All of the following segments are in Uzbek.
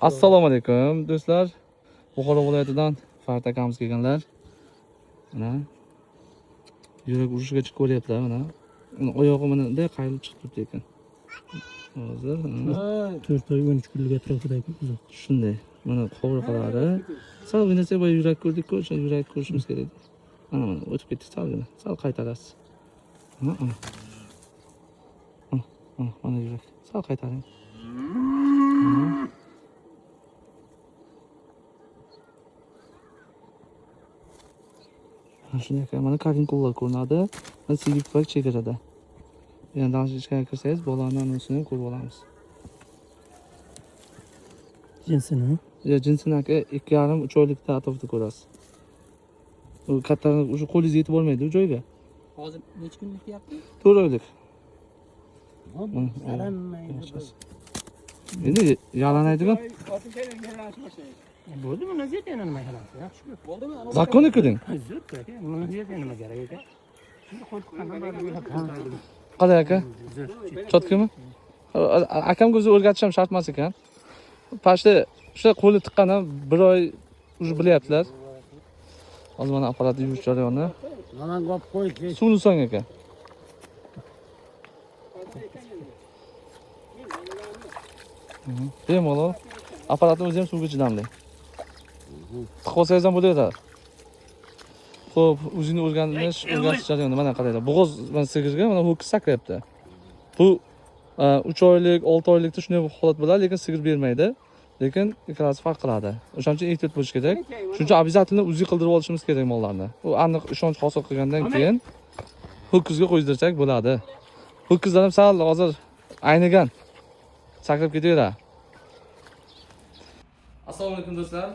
Assalomu alaykum do'stlar. Buxoro viloyatidan Farhod akamiz kelganlar. Mana yurak urishigacha ko'ryaptilar mana. Uni oyog'i mana bunday qayrilib chiqib turibdi ekan. Hozir 4 oy 13 kunlik atrofidagi uzoq. Shunday. Mana qovurg'alari. Salgina boya yurak ko'rdik-ku, o'sha yurak ko'rishimiz kerak edi. Mana mana o'tib ketdi salgina. Sal qaytarasiz. Mana mana. Mana, mana, mana yurak. Sal qaytaring. Mana. Mana shunday ekan. Mana karinkullar ko'rinadi. Mana siydik chegarada. Yana dalaga ichkariga kirsangiz, bolani anosini ham ko'rib olamiz. Jinsini Ya jinsini aka 2,5-3 oylikda atrofida ko'rasiz. U katta o'sha qo'lingiz yetib bormaydi u joyga. Hozir necha kunlik deyapti? 4 oylik. Yalanmaydi. Endi yalanaydigan Bo'ldi, buni ziyat yana nima qilamiz? Yaxshi. Bo'ldimi? Zakonni ko'ring. Zo'r aka, buni ziyat yana nima kerak aka? Shuni qo'l tiqqandan bari o'ylab qoldim. Qalay aka? Zo'r. Chotkimi? Akamga o'zi o'rgatish ham shart emas ekan. Pashta o'sha qo'li tiqqan ham 1 oy уже bilyaptilar. Hozir mana apparatni yuvish jarayoni. Naman qolib qo'y, kech. Suvni so'ng aka. Bemalol. Apparatni o'zi ham suvga chidamli. Tiqib olsangiz ham bo'laveradi. Xo'p, o'zini o'rganish, o'rgatish jarayoni mana qaranglar. Bo'g'oz mana sigirga mana ho'kiz sakrayapti. Bu 3 oylik, 6 oylikda shunday bir holat bo'ladi, lekin sigir bermaydi. Lekin ikkalasi farq qiladi. O'shaning uchun ehtiyot bo'lish kerak. Shuning uchun обязательно UZI qildirib olishimiz kerak mollarni. U aniq ishonch hosil qilgandan keyin ho'kizga qo'ydirsak bo'ladi. Ho'kizlar ham sal hozir aynigan. Sakrab ketaveradi. Assalomu alaykum do'stlar.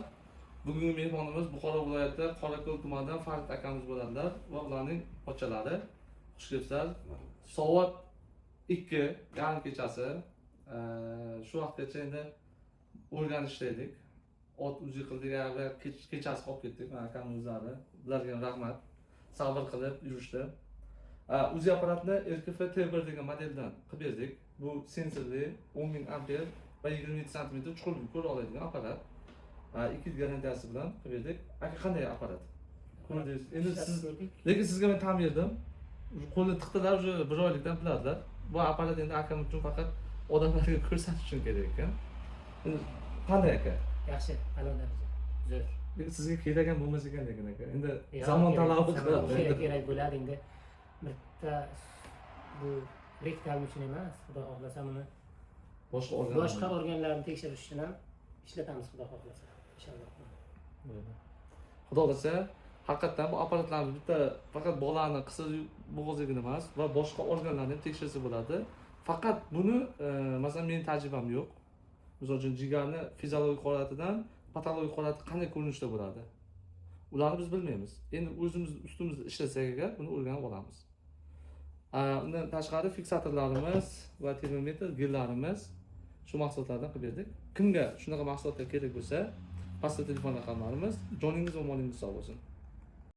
Bugungi mehmonimiz Buxoro viloyati Qorako'l tumanidan Farhod akamiz bo'ladilar va ularning ochalari. Xush kelibsizlar. Soat 2:30 kechasi. Shu vaqtgacha endi o'rganishda edik. Ot UZI qildik, va kechasi qolib ketdik. Mana akam o'zlari. Ularga ham rahmat. Sabr qilib yurishdi. UZI apparatni RKF T1 degan modeldan qilib berdik. Bu sensorli 10 000 amper va 27 santimetr chuqurlikni ko'ra oladigan apparat. 2 yil garantiyasi bilan qilib berdik. Aka, qanday apparat? Ko'rdingiz. Endi siz, lekin sizga men tan berdim. Уже qo'lni tiqdilar, уже 1 oylikdan biladilar. Bu apparat endi akam uchun faqat odamlarga ko'rsatish uchun kerak ekan. Endi qanday aka? Yaxshi, a'lo daraja. Zo'r. Lekin sizga kerak ham bo'lmas ekan lekin aka. Endi Yo'q, zamon kerak, talabi zamon qiladi. kerak, kerak bo'ladi endi. Bitta bu rektal uchun emas, xudo xohlasa buni Boshqa organ. boshqa organlarni tekshirish uchun ham ishlatamiz, xudo xohlasa. Inshaalloh. Xudo xohlasa, haqiqatdan bu apparatlarni bitta faqat bolani qisir bo'g'izligini emas va boshqa organlarni ham tekshirsa bo'ladi. Faqat buni masalan mening tajribam yo'q. Misol uchun jigarni fiziologik holatidan patologik holati qanday ko'rinishda bo'ladi? Ularni biz bilmaymiz. Endi o'zimiz ustimizda ishlasak agar buni o'rganib olamiz. Undan tashqari fiksatorlarimiz va termometr gellarimiz shu mahsulotlardan qilib berdik. Kimga shunaqa mahsulotlar kerak bo'lsa, pastda telefon raqamlarimiz. Joningiz va molingiz sog' bo'lsin.